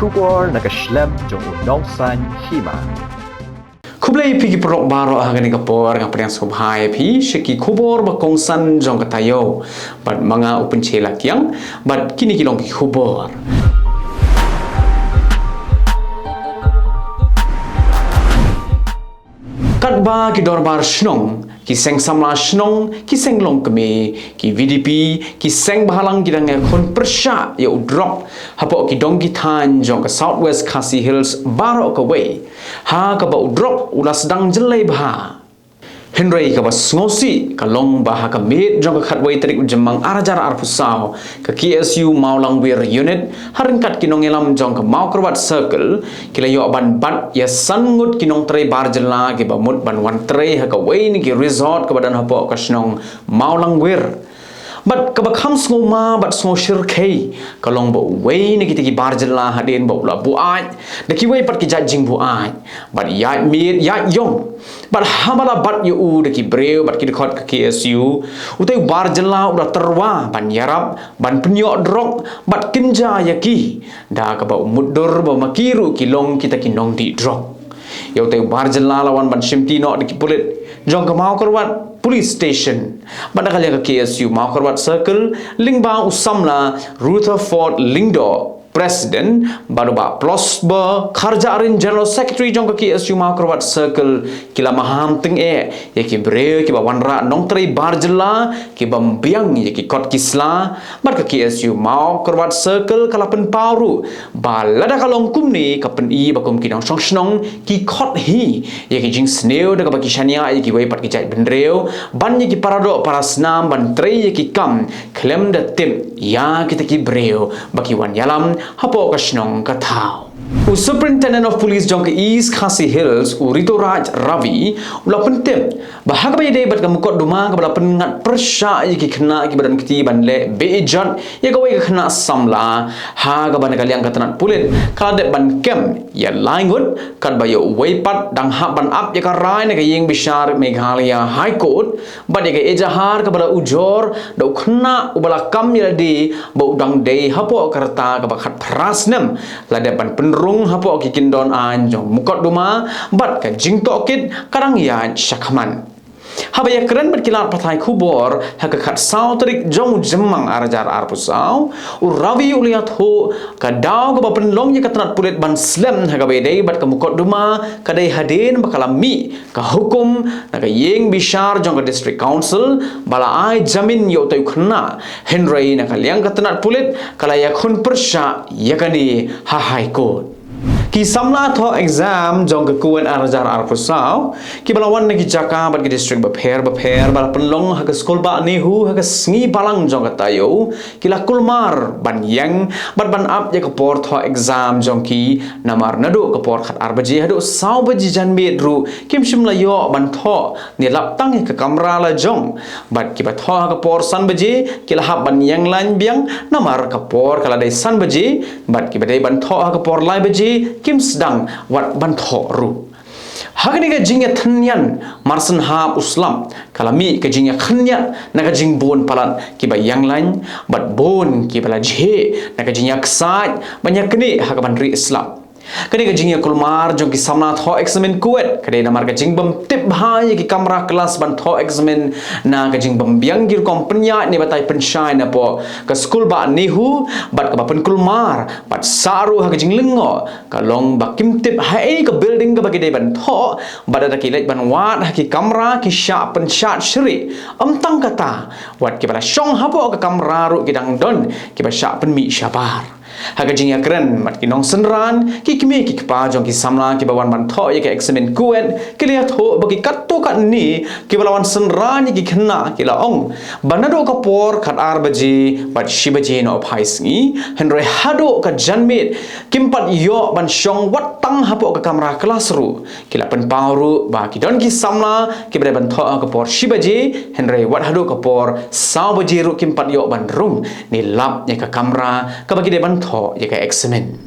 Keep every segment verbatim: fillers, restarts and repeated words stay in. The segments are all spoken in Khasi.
Khubor na ka shlem jong u nongsaiñ hima. Khublei phi ki paralok baroh ha kane ka por, nga pdiang sngewbha ïa phi sha ki khubor ba kongsan jong ka taïew. Bad ma nga u Pynche Lakiang, bad kine ki long ki khubor. Katba ki dorbar shnong, ki seng samla shnong, ki seng longkmie, ki V D P, ki seng bhalang ki dang ïakhun pyrshah ïa u drok hapoh ki dong ki thaiñ jong ka South West Khasi Hills baroh kawei, ha kaba u drok u la sdang jyllei bha. Hynrei kaba sngewsih ka long ba ha ka miet jong ka khatwei tarik u Jymmang ar hajar arphew saw, ka K S U Mawlangwir Unit, ha ryngkat ki nongïalam jong ka Mawkyrwat Circle, ki la ïoh ban bat ïa san ngut ki nongtrei bar jylla kiba mut ban wan trei ha kawei na ki resort kaba don hapoh ka shnong Mawlangwir. Bad kaba kham sngewma bad sngewshyrkhei ka long ba uwei na kita ki bar jylla hadien ba u la buaid da kiwei pat ki jait jingbuaid bad ïaid miet ïaid ïong. Bad haba la bat ïa u da ki briew bad ki dkhot ka K S U, utei u bar jylla u la tyrwa ban ïarap ban pynïoh drok bad kynja ïa ki, da kaba u mutdur ba ma ki ruh ki long kita ki nongdih drok. Ïa utei u bar jylla la wan ban shimti noh da ki pulit jong ka Mawkyrwat Police Station. Bad na ka liang ka K S U Mawkyrwat Circle, lyngba u samla Rutherford Lyngdoh, President, bad u Bah Prosper Kharjahrin, General Secretary jong ka K S U Mawkyrwat Circle, ki la maham tyngeh ïa ki briew kiba wanrah nongtrei bar jylla, ki bym biang ïa ki kot ki sla. Bad ka K S U Mawkyrwat Circle ka la pynpaw ruh ba lada ka long kumne, ka pyni ba kum ki nongshong shnong ki khot hi ïa ki jingsniew da kaba ki shaniah ïa kiwei pat ki jait bynriew, ban ïa ki paradoh parasnam ban trei ïa ki kam khlem da tip ïa kita ki briew ba ki wan ïalam hapoh ka shnong ka thaw. U Superintendent of Police jong ka East Khasi Hills, u Rituraj Ravi, u la pyntip ba ha kaba ïadei bad ka mukotduma kaba la pynngat pyrshah ïa ki khynnah kiba don kti ban leh beh ijot ïa kawei ka khynnah samla, ha kaba na ka liang ka tnat pulit ka la dep ban kem ïa lai ngut, katba ïa uwei pat dang hap ban ap ïa ka rai na ka ïing bishar Meghalaya High Court, bad ïa ka ejahar kaba la ujor da u khynnah uba la kam ïa lade ba u dang dei hapoh ka rta kaba khatphra snem. La dep ban pynrung hapoh ki kyndon aiñ jong mukotduma, bad ka jingtohkit ka dang ïaid shakhmat. Haba ïakren bad ki lad pathai khubor ha ka khatsaw tarik jong u Jymmang ar hajar arphew saw, u Ravi u la ïathuh ka daw kaba pynlong ïa ka tnat pulit ban slem ha kaba ïadei bad ka mukotduma ka dei hadien ba ka la mih ka hukum na ka ïing bishar jong ka District Council ba la ai jamin ïa utei u khynnah, hynrei na ka liang ka tnat pulit ka la ïakhun pyrshah ïa kane ha High Court. Ki samla thoh exam jong ka KUET ar hajar arphew saw kiba la wan na ki jaka bad ki district bapher bapher ba la pynlong ha ka skul bah NEHU ha ka sngi Balang jong ka taïew, ki la kulmar ban ïeng bad ban ap ïa ka por thoh exam jong ki, namar naduh ka por khatar baje haduh saw baje janmiet ruh kim shym la ïoh ban thoh, ne lap tang ïa ka kamra la jong. Bad kiba thoh ha ka por san baje ki la hap ban ïeng lain biang, namar ka por ka la dei san baje, bad kiba dei ban thoh ha ka por lai baje kim sdang wat ban thoh ruh. Ha kane ka jingïathynñiat mar shen hap u slap, ka la mih ka jingïakhynñiat na ka jingbun palat kiba ïeng lain, bad bun kiba la jhieh na ka jingïaksaid ban ïaknieh ha kaban rieh slap. Kane ka jingïakulmar jong ki samla thoh examen KUET ka dei namar ka jingbym tip bha ïa ki kamra klas ban thoh examen, na ka jingbym biang ki rukom pynïaid ne batai pynshai napoh ka skul bah NEHU, bad kaba pynkulmar bad sah ruh ha ka jinglyngngoh ka long ba kim tip haei ka building kaba ki dei ban thoh, bad lada ki leit ban wad ha ki kamra ki shah pynshad shrieh. Ym tang kata, wat kiba la shong hapoh ka kamra ruh ki dang don kiba shah pynmih shabar. Ha ka jingïakren bad ki nongsynran, ki kmie ki kpa jong ki samla kiba wan ban thoh ïa ka examen KUET ki la ïathuh ba ki katto katne kiba la wan synran ïa ki khynnah ki la ong ba naduh ka por khatar baje bad shi baje noh phai sngi, hynrei haduh ka janmiet kim pat ïoh ban shong wat tang hapoh ka kamra klas ruh. Ki la pynpaw ruh ba ki don ki samla kiba dei ban thoh ha ka por shi baje, hynrei wat haduh ka por saw baje ruh kim pat ïoh ban rung ne lap ïa ka kamra kaba ki dei ban thoh ïa ka examen.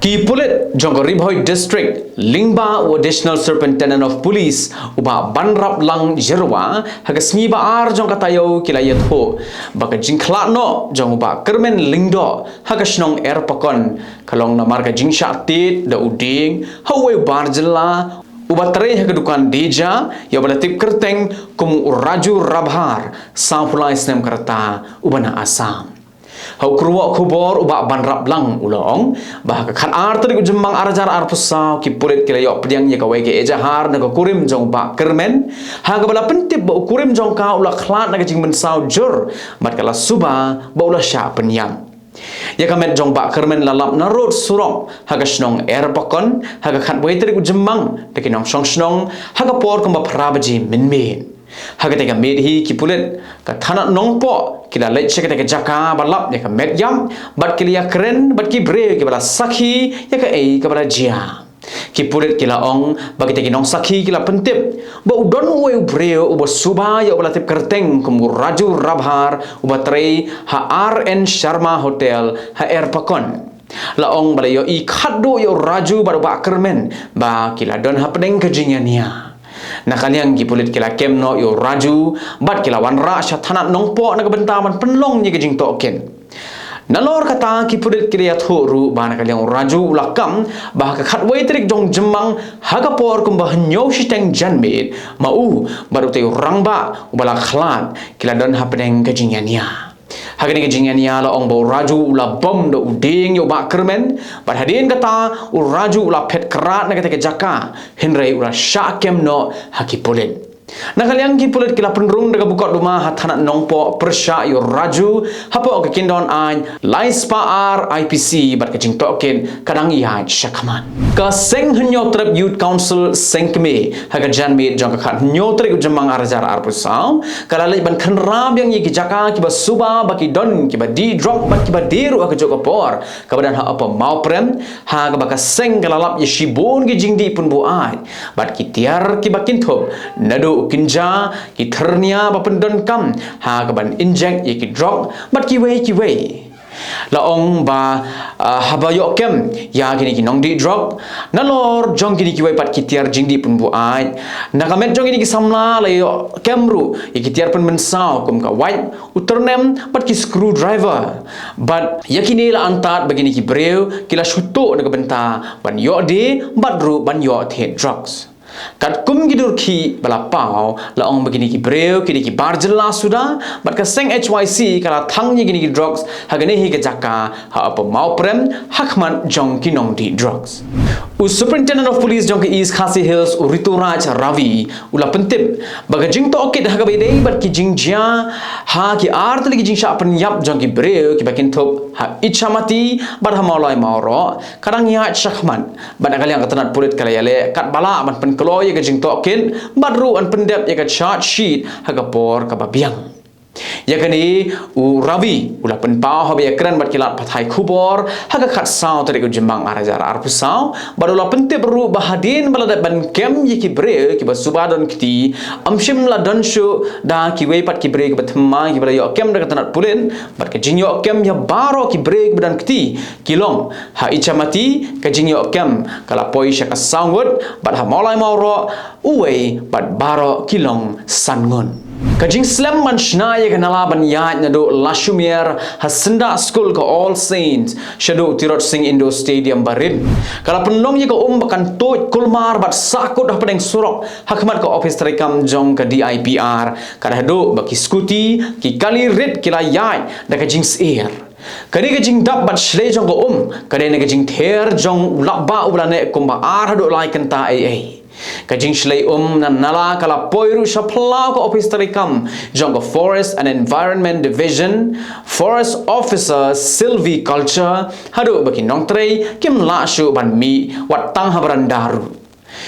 Ki pulit jong ka Ri Bhoi District lyngba u Additional Superintendent of Police u Bah Banraplang Jyrwa ha ka sngi ba ar jong ka taïew ki la ïathuh ba ka jingkhlad noh jong u Bah Kyrmen Lyngdoh ha ka shnong Erpakon ka long namar ka jingshah tied da u dieng ha uwei u bar jylla uba trei ha ka dukan Deja ïa uba la tip kyrteng kum u Raju Rabhar, sawphew lai snem ka rta, uba na Assam. Ha u kyrwoh khubor u Bah Banraplang u la ong ba ha ka khatar tarik u Jymmang ar hajar arphew saw ki pulit ki la ïoh pdiang ïa kawei ka ejahar na ka kurim jong u Bah Kyrmen ha kaba la pyntip ba u kurim jong ka u la khlad na ka jingmynsaw jur bad ka la suba ba u la shah pynïap. Ïa ka met jong u Bah Kyrmen la lap narud surok ha ka shnong Erpakon ha ka khatwei tarik u Jymmang da ki nongshong shnong ha ka por kumba phra baje mynmiet. Ha katei ka miet hi ki pulit ka thanat Nongpoh ki la leit sha katei ka jaka ba lap ïa ka met ïap bad ki la ïakren bad ki briew kiba la sakhi ïa kaei kaba la jia. Ki pulit ki la ong ba kitei ki nongsakhi ki la pyntip ba u don uwei u briew uba suba ïa uba la tip kyrteng kum u Raju Rabhar uba trei ha R N Sharma Hotel ha Erpakon. La ong ba la ïohi khatduh ïa u Raju bad u Bah Kyrmen ba ki la don hapdeng ka jingïania. Na ka liang ki pulit ki la kem noh ïa u Raju bad ki la wanrah sha thanat Nongpoh na ka bynta ban pynlong ïa ka jingtohkit. Nalor kata ki pulit ki la ïathuh ruh ba na ka liang u Raju u la kam ba ha ka khatwei tarik jong Jymmang ha ka por kumba hynñiew shiteng janmiet ma u bad utei u rangbah uba la khlad ki la don hapdeng ka jingïania. Ha kane ka jingïania la ong ba u Raju u la bom da u dieng ïa u Bah Kyrmen bad hadien kata u Raju u la phet krad na katei ka jaka hynrei u la shah kem noh ha ki pulit. Na ka liang ki pulit ki la pynrung da ka bukot duma ha thanat Nongpoh pyrshah ïa u Raju hapoh ka kyndon aiñ lai spah ar I P C bad ka jingtohkit ka dang ïaid shakhmat. Ka seng Hynñiewtrep Youth Council Seng Kmie ha ka janmiet jong ka khathynñiew tarik u Jymmang ar hajar arphew saw ka la leit ban khynra biang ïa ki jaka kiba suba ba ki don kiba dih drok bad kiba die ruh ha kajuh ka por kaba don ha Upper Mawprem ha kaba ka seng ka la lap ïa shibun ki jingdih pynbuaid bad ki tiar kiba kynthup naduh u kynja, ki thyrnia ba pyndonkam ha kaban injek ïa ki drok bad kiwei kiwei. La ong ba ah, haba ïoh kem ïa kine ki nongdih drok nalor jong kine kiwei pat ki tiar jingdih pynbuaid, na ka met jong kine ki samla la ïoh kem ruh ïa ki tiar pynmynsaw kum ka wait, u tyrnem bad ki screwdriver. Bad ïa kine la antad ba kine ki briew ki la shu tuh na ka bynta ban ïoh die bad ruh ban ïoh thied drugs. Katkum ki dur khih ba la paw la ong ba kine ki briew ki dei ki bar jylla suda bad ka seng H Y C ka la thang ïa kine ki drugs ha kane hi ka jaka ha Upper Mawprem ha khmat jong ki nongdih drugs. U Superintendent of Police jong ka East Khasi Hills u Rituraj Ravi u la pyntip ba ka jingtohkit ha kaba ïadei bad ki jingjia ha ki ar tylli ki jingshah pynïap jong ki briew kiba kynthup ha Ichamati bad ha Mawlai Mawroh ka dang ïaid shakhmat bad na ka liang ka tnat pulit ka la ïaleh katba lah ban pynkloi ïa ka jingtohkit bad ruh ban pyndep ïa ka charge sheet ha ka por kaba biang. Ïa kane u Ravi u la pynpaw haba ïakren bad ki lad pathai khubor ha ka khatsaw tarik u Jymmang ar hajar arphew saw bad u la pyntip ruh ba hadien ba la dep ban kem ïa ki briew kiba suba don kti, ym shym la don shuh da kiwei pat ki briew kiba thymmai kiba la ïoh kem da ka tnat pulit bad ka jingïoh kem ïa baroh ki briew kiba don kti ki long ha Ichamati ka jingïoh kem ka la poi sha ka saw ngut bad ha Mawlai Mawroh uwei bad baroh ki long san ngut. Ka jingslem ban shna ïa ka nala ban ïaid naduh Lashumiere ha syndah skul ka All Saints shaduh Tirot Sing Indoor Stadium barim ka la pynlong ïa ka um ba kan tuid kulmar bad sahkut hapdeng surok ha khmat ka ophis treikam jong ka D I P R. Ka la haduh ba ki skuti, ki kali rit ki la ïaid da ka jingsyier. Kane ka jingdap bad shlei jong ka um ka dei na ka jingther jong u lahbah uba la neh kumba ar haduh lai kynta eiei. Ka jingshlei um na nala ka la poi ruh sha phyllaw ka ophis treikam jong ka Forest and Environment Division, Forest Officer Silviculture, haduh ba ki nongtrei kim lah shuh ban mih wat tang ha baranda ruh.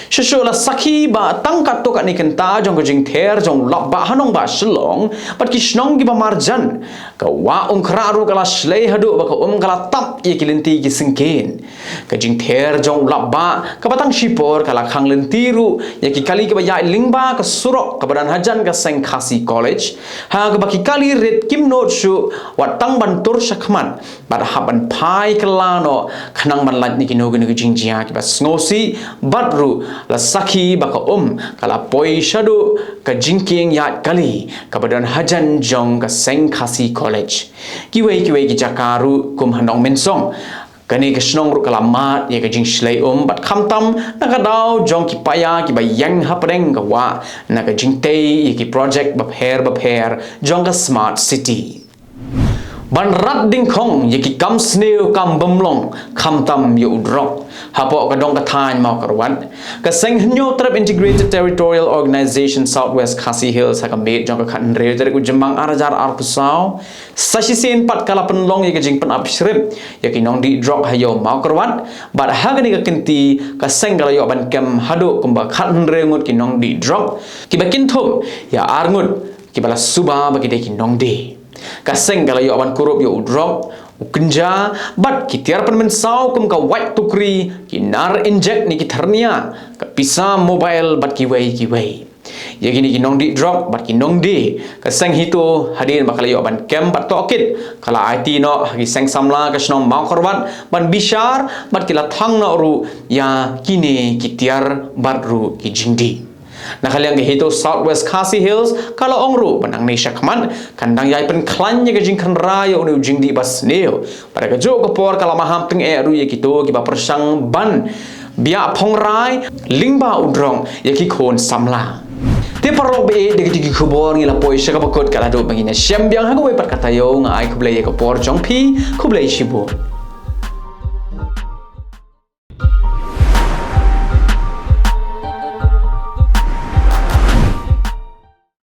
Shuh shuh la sakhi ba tang katto katne kynta jong ka jingther jong u lapbah ha nongbah Shillong bad ki shnong kiba marjan, ka wah Umkhrah ruh ka la shlei haduh ba ka um ka la tap ïa ki lynti ki syngkien. Ka jingther jong u lapbah kaba tang shipor ka la khang lynti ruh ïa ki kali kiba ïaid lyngba ka surok kaba don hajan ka seng Khasi College, ha kaba ki kali rit kim nud shuh wat tang ban tur shakhmat bad hap ban phai kylla noh khnang ban lait na kino kino ki jingjia kiba sngewsih, bad ruh la sakhi ba ka um ka la poi shaduh ka jingkieng ïaid kali kaba don hajan jong ka seng Khasi College. Kiwei kiwei ki jaka ruh kum ha Nongmynsong, kane ka shnong ruh ka la mad ïa ka jingshlei um bad khamtam na ka daw jong ki paia kiba ïeng hapdeng ka wah na ka jingtei ïa ki projek bapher bapher jong ka Smart City. Ban rat dyngkhong ïa ki kam sniew kam bymlong khamtam ïa u drok hapoh ka dong ka thaiñ Mawkyrwat, ka seng Hynñiewtrep Integrated Territorial Organization South West Khasi Hills ha ka miet jong ka khathynriew tarik u Jymmang ar hajar arphew saw sa shisien pat ka la pynlong ïa ka jingpynap shrip ïa ki nongdih drok ha ïew Mawkyrwat, bad ha kane ka kynti ka seng ka la ïoh ban kem haduh kumba khathynriew ngut ki nongdih drok kiba kynthup ïa ar ngut kiba la suba ba ki dei ki nongdie. Ka seng ka la ïoh ban kurup ïa u drok, u kynja bad ki tiar pynmynsaw kum ka wait tukri, ki nar injek ne ki thyrnia, ka pisa mobile bad kiwei kiwei. Ïa kine ki nongdih drok bad ki nongdie, ka seng HITO hadien ba ka la ïoh ban kem bad tohkit, ka la aiti noh ha ki seng samla ka shnong Mawkyrwat ban bishar bad ki la thang noh ruh ïa kine ki tiar bad ruh ki jingdih. Na ka liang ka HITO South West Khasi Hills ka la ong ruh ba nangne shakhmat kan dang ïai pynkhlaiñ ïa ka jingkhynra ïa une u jingdih basniew. Bad ha kajuh ka por ka la maham tyngeh ruh ïa kito kiba pyrshang ban biah phongrai lyngba u drok ïa ki khun samla. Te paralok ba ïeit, da kito ki khubor ngi la poi sha kaba kut, ka la duh ba ngin ïashem biang ha kawei pat ka taïew. Nga ai khublei ïa ka por jong phi, khublei shibun.